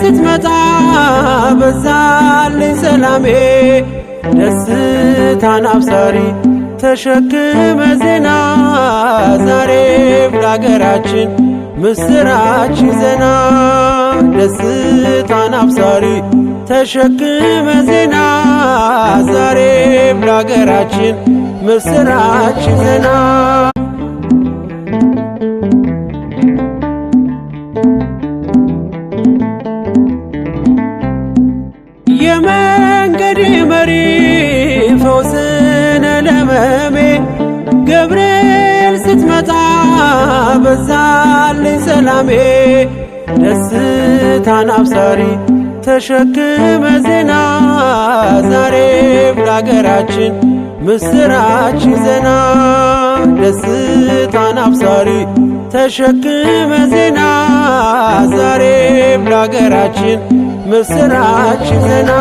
ስትመጣ በዛልኝ ሰላሜ፣ ደስታን አብሳሪ ተሸክመ ዜና፣ ዛሬም ለአገራችን ምስራች ይዘና። ደስታን አብሳሪ ተሸክመ ዜና፣ ዛሬም ለአገራችን ምስራች ይዘና። የመንገድ መሪ ፈውስነ ለመሜ፣ ገብርኤል ስትመጣ በዛልኝ ሰላሜ፣ ደስታን አብሳሪ ተሸክመ ዜና፣ ዛሬም ለአገራችን ምስራች ይዘና። ደስታን አብሳሪ ተሸክመ ዜና፣ ዛሬም ለአገራችን ምስራች ይዘና።